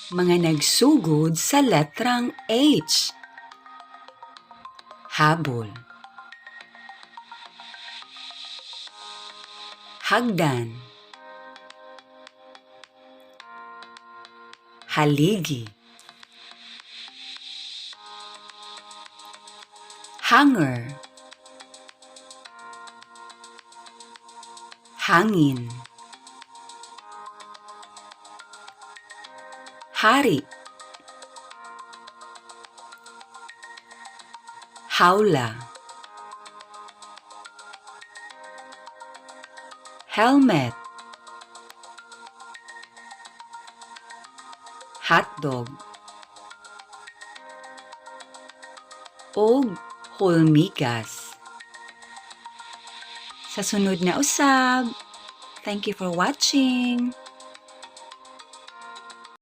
Mga nagsugod sa letrang H. Habol. Hagdan. Haligi. Hanger. Hangin. Hari. Hawla. Helmet. Hotdog. Og hulmigas. Sa sunod na usab. Thank you for watching.